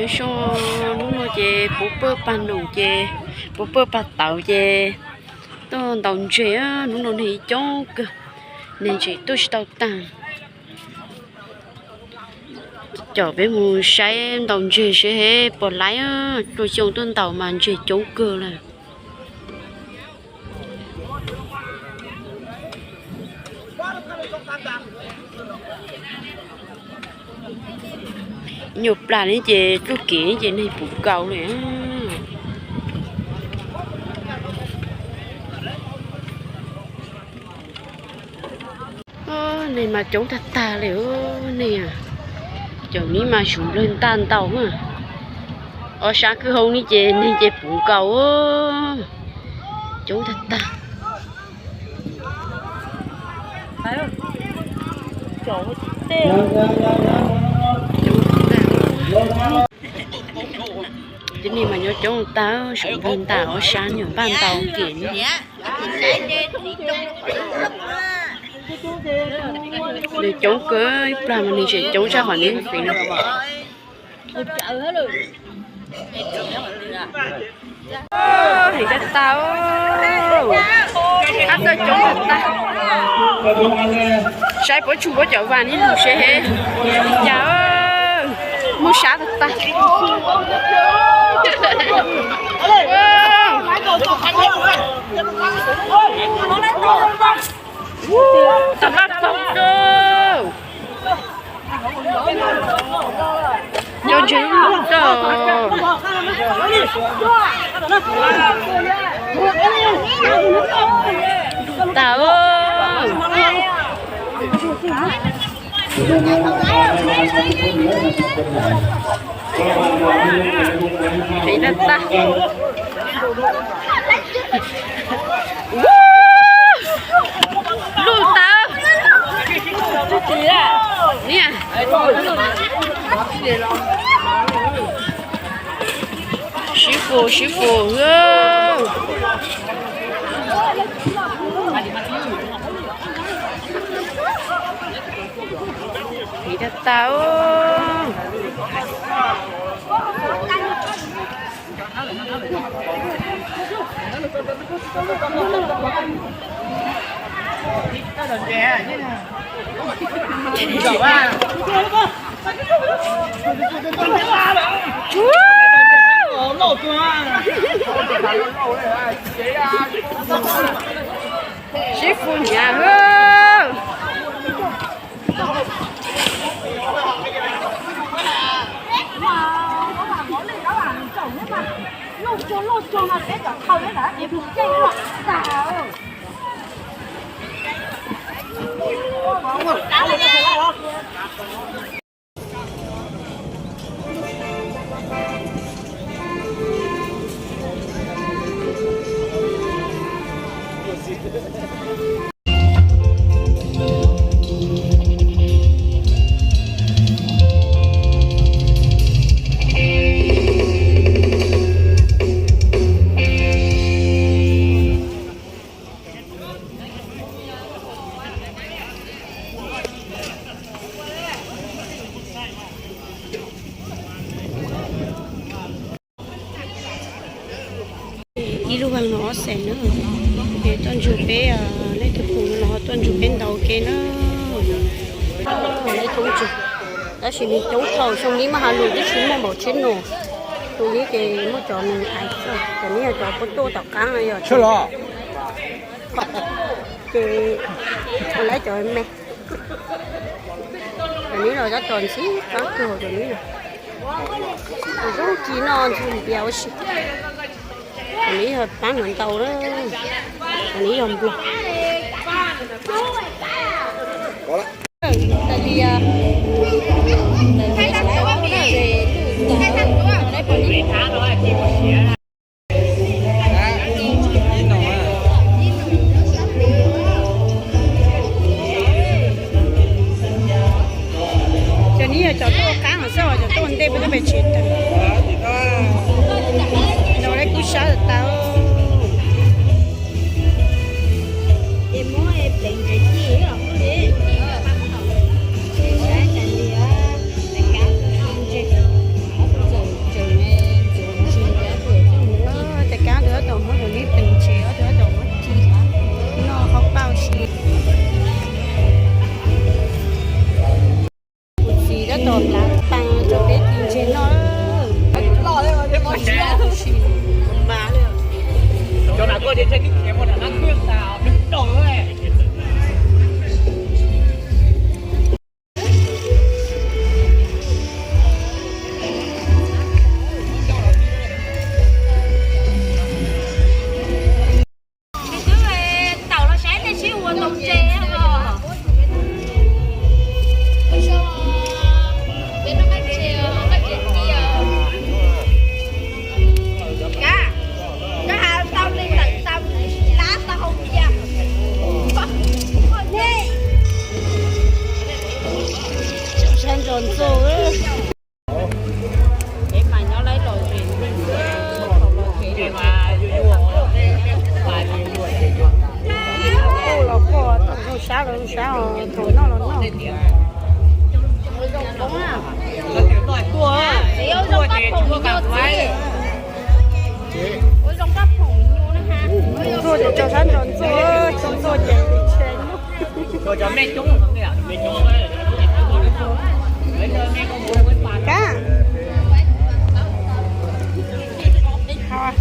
Nyob zoo, hnub no ces puv pawg pag noom ces, puv pawg pag tawv ces tuaj ntaus ntseg. Hnub no neeg coob kawg, neeg tseem tuaj tsis tau tag. Caum peb mus saib ntaus ntseg seb puas laib. Tuaj xyoo tuaj ntaus mas ntseg coob kawg lawm. Nyuag plag li ces txoj kev ces neeg puv nkaus li. Neeg mas coob tag tag li, neeg cov miv mas suv nplawg ntaj ntau. Ob sab kwj hoob li ces neeg ces puv nkaus, coob tag tag. Cov neeg mas nyob coob tag, suv nplawg ntaj ob sab nyuag npaj ntau kev. Nws coob kawg, ib plag mas nws tseem coob tshaj qhov neb ntxiv no. Heev tag tag, qab txawj coob tag tag. Saib puab tsuj puab cov vas ib lus seb li cas, muaj sab tag tag. Tag laj paug kawg. Nco ntses lub lug tag. Lug tag. Heev tag tag. Lug tag. Sib fus sib fus. Heev tag tag. Sib fus hnyav lawm. Ib lub vas no ob xees na. Ces tuaj ntsib peb, leej twg pum no los ho tuaj ntsib peb ntaus ua ke na. Tab sis nws coob dhau, xyoo no mas has lus twb tsis muaj npaum tsheb no. Tus neb ces muaj cov nws hais, cov neb yog cov puab tuaj tom qaab no yog. Ces lawv cov me, cov neb los cov tod ntxim qab kawg cov neb. Zoo ci no ntxim npias ua si. Cov neb yog paab hluav ntaus na, cov neb yog nplog. Cov neb yog cov tuaj qaab hov xwb, cov tuaj ua ntej puab tuaj pem tsev tag. Ntaus lawv kub sab tag. Twb tawm los saib nej sib ua ntoo ntses os. Kab, koj has tau li ntawm tau lab tau hau tias. Sab ntsos ntxuag. Los pom thaum sab los sab os, thaum noj los noj. Ua zoo koj phoom me nyuam txiv. Ua zoo koj phoom me nyuam na ha. Ntxuag ces tso sab ntsos ntxuag, tso ntxuag ces tshee. Kab, haus,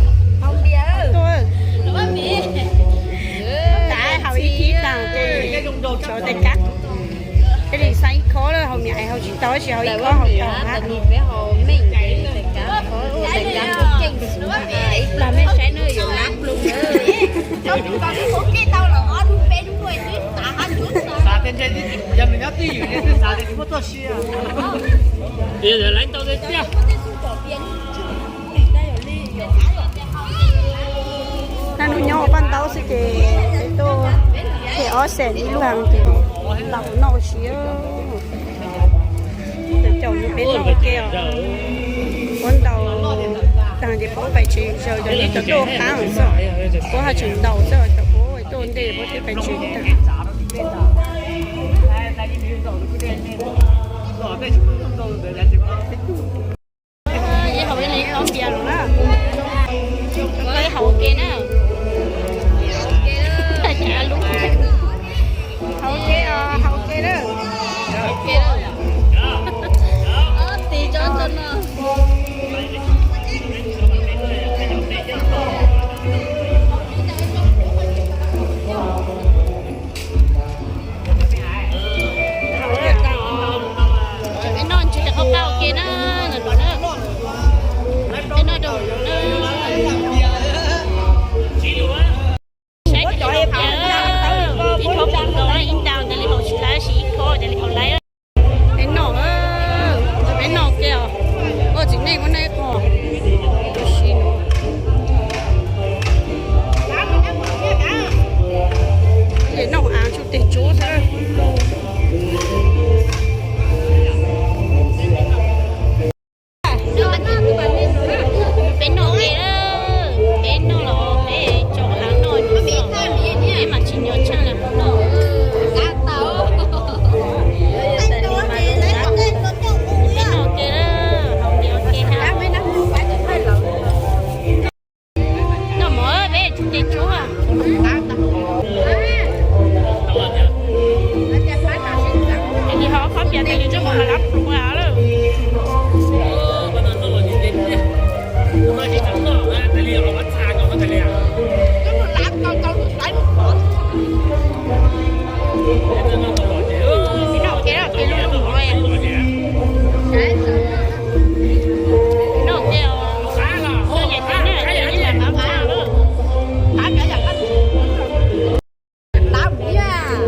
haus ib kib tas ces tsov tes kab. Cia li xav ib khob lawm, haus miam es haus tsis tau, tsis haus ib khob haus tau na. Ib plag mej saib na yuav lab plug. Naj nub nyob ua paj ntaub xwb ces tuaj, ces ob xees ib lub hav ces lam noj ua si. Caum caum peb noj ua ke os. Puab ntaus tag ces puab pais tsev, zaws cov neb cov tuaj qaab xwb. Puab haj tseem ntaus xwb, cov puab tuaj ntej puab twb pais tsev tag. Haus ib lub, haus ua ke na. Haus ua ke, haus ua ke na. Tis tso tso no. Peb noj ntsis tas qab qab ua ke na, no na. Peb noj rau na. Saib ib thob pum nkaus na, ib ntaus ntawd li haus tsis laib, ib khob ntawd li haus laib. Peb noj, peb noj ua ke os. Ua txiv neej muab noj ib qho. Ces noj av tsuj teg tsub xwb. Peb noj ua ke, peb noj los peb tso av noj, peb mas tsis nco tshaj li qhov noj. Peb noj ua ke, haus ua ke ha. Noj mov peb tsuj teg tsub. Ces ho ob khob pias tes li tsuj mus haus lab plug lawm.